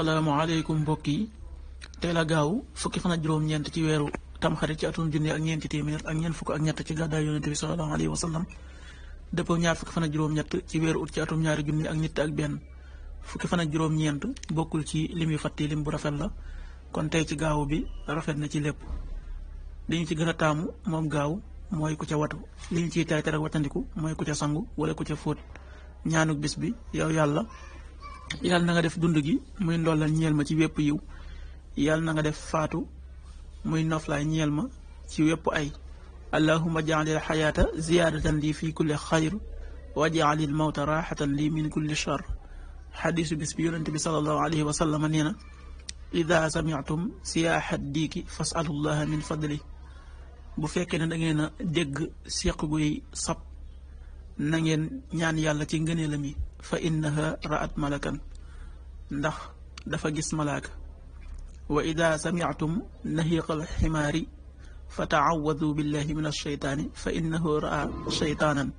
salaamaaleykum mbokk yi tey la gaaw fukki fan ak juróom-ñeent ci weeru tamxarit ci atum junni ak ñeenti téeméer ak ñeent fukk ak ñett ci gàddaay yonente bi sallallahu alayhi wa sallam dëppoo ñaar fukki fan ak juróom-ñett ci weeru ut ci atum ñaari junni ak nit ak benn fukki fan ak juróom-ñeent bokkul ci lim yu fàtti lim bu rafet la kon tey ci gaaw bi rafet na ci lépp li ñu ci gën a taamu moom gaaw mooy ku ca watu li ñu ciy tere tere watandiku mooy ku ca sangu wala ku ca fóot ñaanuk bis bi yow yàlla na nga def dund gi muy ndollal ñeel ma ci wépp yiw yàlla na nga def faatu muy noflaay ñeel ma ci wépp ay allahumma jaalil xayaata ziyaadatan lii fi kulli xayr wa jaalil mawta raaxatan lii min kulli char xadiisu bis bi yonente bi salallahu alayhi wa sallam nee na ida samiatum siyaaxat diiki fasalullaha min fadli bu fekkee ne da ngeen a dégg séq guy sab na ngeen ñaan yàlla ci ngëneelam yi fa innaha ra'at malakan ndax dafa gis malaaka wa ida samiatum nahiqal ximaari fa taawadu billahi min alcheytaani fa innahu ra'a cheytaanan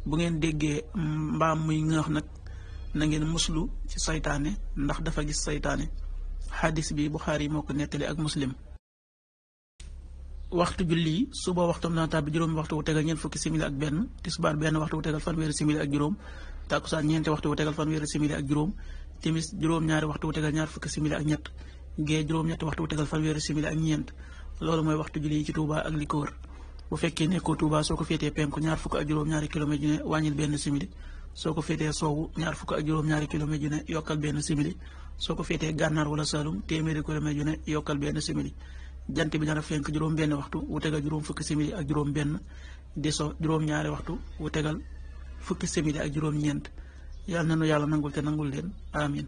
bu ngeen déggee mbaam muy ŋaax nag na ngeen muslu ci saytaane ndax dafa gis saytaane xadis bi Buxaari moo ko nettali ak Muslim. waxtu julli suba waxtam dana tàbbi juróomi waxtu wu tegal ñeent fukki simili ak benn tisbaar benn waxtu wu tegal fanweeri simili ak juróom takkusaan ñeenti waxtu wu tegal fanweeri simili ak juróom timis juróom-ñaari waxtu wu tegal ñaar fukki simili ak ñett gee juróom-ñetti waxtu wu tegal fanweeri simili ak ñeent loolu mooy waxtu julli yi ci Touba ak li ko wër bu fekkee nekkoo Touba soo ko féetee penku ñaar fukk ak juróom-ñaari kilomètre yu ne wàññil benn simili soo ko féetee soowu ñaar fukk ak juróom-ñaari kilomètre yu ne yokkal benn simili soo ko féetee gànnaar wala Saalum téeméeri kilomètre yu ne yokkal benn simili jant bi dana fenk juróom benn waxtu wu tegal juróom fukki simili ak juróom benn di so juróom-ñaari waxtu wu tegal fukki simili ak juróom-ñeent yàlla na nu yàlla nangul te nangul leen amin